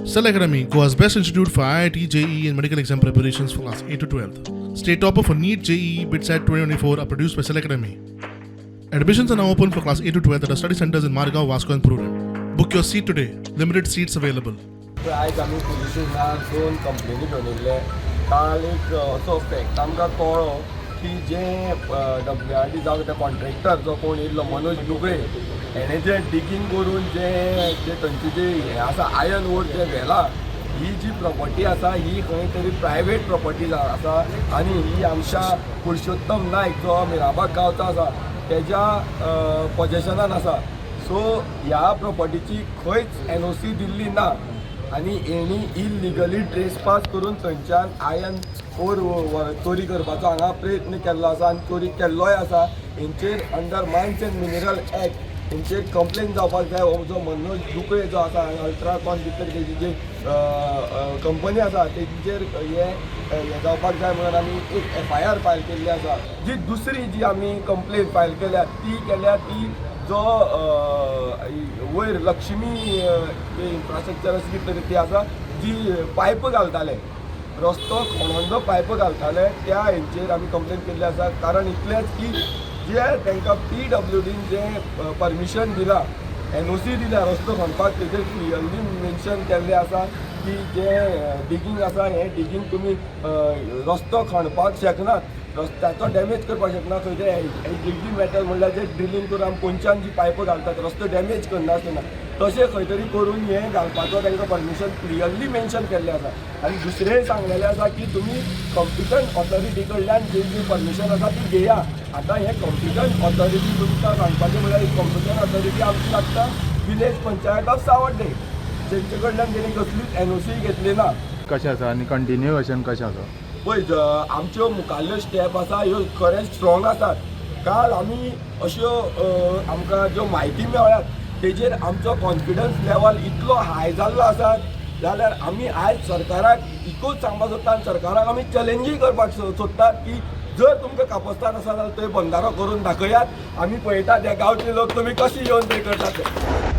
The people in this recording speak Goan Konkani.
Cell Academy, Goa's best institute for IIT, JEE, and medical exam preparations for class 8 to 12. State topper for NEET, JEE, BITSAT 2024 are produced by Cell Academy. Admissions are now open for class 8 to 12 at our study centers in Margao, Vasco, and Prudent. Book your seat today. Limited seats available. आयज आमी पुलीस स्टेशनार दोन कंप्लेनी घेवन येयल्ले. काल एक असो फॅक्ट आमकां कळ्ळो की जे डब्ल्यू आर डी जावं ते कॉन्ट्रॅक्टर जो कोण येयल्लो मनोज दुगळे, हेणें जें डिगींग करून जे जे थंयचे जे हें आसा, आयर्न ओर जें व्हेलां, ही जी प्रॉपर्टी आसा ही खंय तरी प्रायवेट प्रॉपर्टी आसा आनी ही आमच्या पुरुषोत्तम नायक जो मिराबाग गांवचो आसा तेज्या पॉजेशनान आसा. सो ह्या प्रॉपर्टीची खंयच एनओसी दिल्ली ना आनी हेणी इलिगली ट्रेसपास करून थंयच्यान आयर्न ओर चोरी करपाचो हांगा प्रयत्न केल्लो आसा आनी चोरी केल्लोय आसा. हेंचेर under Mines and Mineral Act हेंचेर कंप्लेन जावपाक जाय. हो जो मनोज दुकळे जो आसा, अल्ट्राकॉन भितर तेजी जी कंपनी आसा तेंचेर हे हें जावपाक जाय म्हणून आमी एक एफआयआर फायल केल्ली आसा. जी दुसरी जी आमी कंप्लेन फायल केल्या ती केल्या ती जो वयर लक्ष्मी इन्फ्रास्ट्रक्चर अशें कितें तरी ती आसा, जी पायप घालताले, रस्तो खणोन जो पायप घालताले त्या हेंचेर आमी कंप्लेन केल्ली आसा. कारण इतलेंच की जे तांकां पीडब्ल्यूडीन जें परमिशन दिलां, एनओसी दिल्या रस्तो खणपाक, तेजेर क्लियरली मेन्शन केल्लें आसा की जें डिगींग आसा हें डिगींग तुमी रस्तो खणपाक शकनात, रस्त्याचो डॅमेज करपाक शकना. खंयचे एग्जिस्टींग मेटल म्हणल्यार जे ड्रिलींग करून आमी पोंच्यान जी पायपां घालतात, रस्तो डॅमेज करनासतना तशें खंय तरी करून हें घालपाचो तांकां परमिशन क्लियरली मेन्शन केल्लें आसा. आनी दुसरें सांगलेलें आसा की तुमी कॉम्पिटंट ऑथॉरिटी कडल्यान जी जी परमिशन आसा ती घेया. आतां हें कॉम्पिटंट ऑथॉरिटी तुमकां सांगपाचें म्हणल्यार कॉम्पिटंट ऑथॉरिटी आमची लागता विलेज पंचायत ऑफ सावड्डे, जेंचे कडल्यान तेणी कसलीच एनओसी घेतली ना. कशें आसा आनी कंटिन्युएशन कशें आसा? पळय, आमच्यो मुखाल्ल्यो स्टेप आसा ह्यो खरेंच स्ट्रॉंग आसात. काल आमी अश्यो आमकां ज्यो म्हायती मेळ्ळ्यात तेजेर आमचो कॉन्फिडन्स लेवल इतलो हाय जाल्लो आसा जाल्यार आमी आयज सरकाराक एकूच सांगपाक सोदता आनी सरकाराक आमी चॅलेंजूय करपाक सोदतात की जर तुमकां कापस्तान आसा जाल्यार थंय बंदारो करून दाखयात. आमी पळयतात त्या गांवचे लोक तुमी कशे येवन थंय करतात ते.